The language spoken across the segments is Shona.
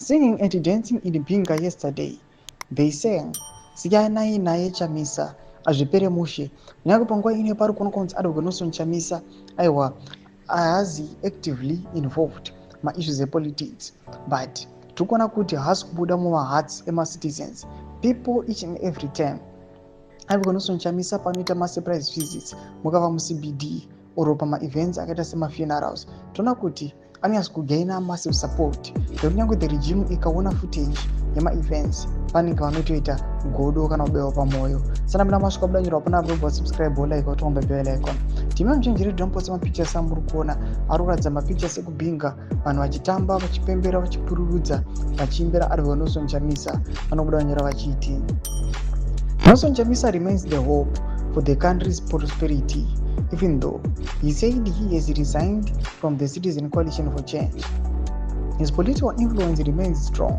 Singing and dancing in Binga yesterday, they sang, "Siyanai naye Chamisa, azvipere mushe." Kunyange panguva ino pari kuonekwa kunzi Advocate Nelson Chamisa, aiwa, haazi actively involved maissues epolitics, but tiri kuona kuti haasi kubuda mumahearts emacitizens. People, each and every time Advocate Nelson Chamisa panoita masurprise visits, mukava muCBD or pamaevents akaita semafunerals, toona kuti anonyatsa kugaina massive support, nekuti nyange the regime ikaona footage yemaevents, vanenge vanotoita godo kana kubewa pamwoyo. Sana mina masvika budanyirwa pana apo, subscribe, like, watomba bell icon. Time muchenjeri domposa mapictures amuri kuona ari kuratidza mapictures ekuBinga, vanhu vachitamba, vachipembera, vachipururudza, vachiimbira Advocate Nelson Chamisa. Vanobuda vanyora vachiti, "Nelson Chamisa remains the hope for the country's prosperity. Even though he said he has resigned from the Citizen Coalition for Change, his political influence remains strong,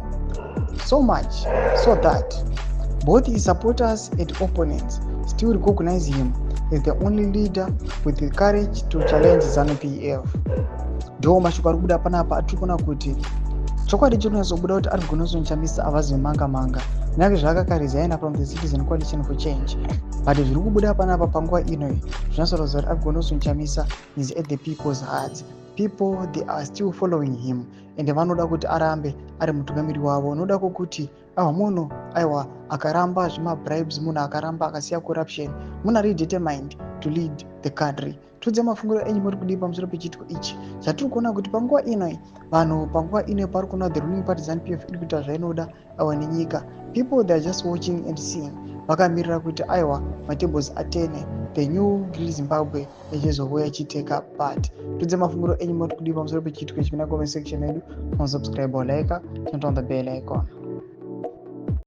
so much so that both his supporters and opponents still recognize him as the only leader with the courage to challenge ZANU PF." Ndo mashoko ari kubuda panapa. Atiri kuona kuti chokwadi chinonyatsobuda kuti Advocate Nelson Chamisa havazi manga manga, kunyange zvaakakaresigna from the Citizen Coalition for Change, but zviri kubuda panapa panguva inoi zvinatsoratidza kuti Advocate Nelson Chamisa is at the people's hearts. People, they are still following him and vanoda kuti arambe ari mutungamiri wavo, noda kwokuti aiwa, munhu, aiwa, akaramba zvemabribes, munhu akaramba akasiya corruption, munhu ari determined to lead the country. Tudze mafungiro enyu, muri kudii pamusoro pechiitiko ichi chatiri kuona kuti panguva inoi vanhu, panguva inoi pari kuona the ruling party ZANU PF iri kuita zvainoda, aiwa, nenyika? People, they are just watching and seeing, vakamirira kuti aiwa, matables aturne, the new great Zimbabwe ichizouya ichiteka part. Tudze mafungiro enyu, muri kudii pamusoro pechiitiko ichi? Mina comment section yedu, subscribe, like, turn on the bell icon.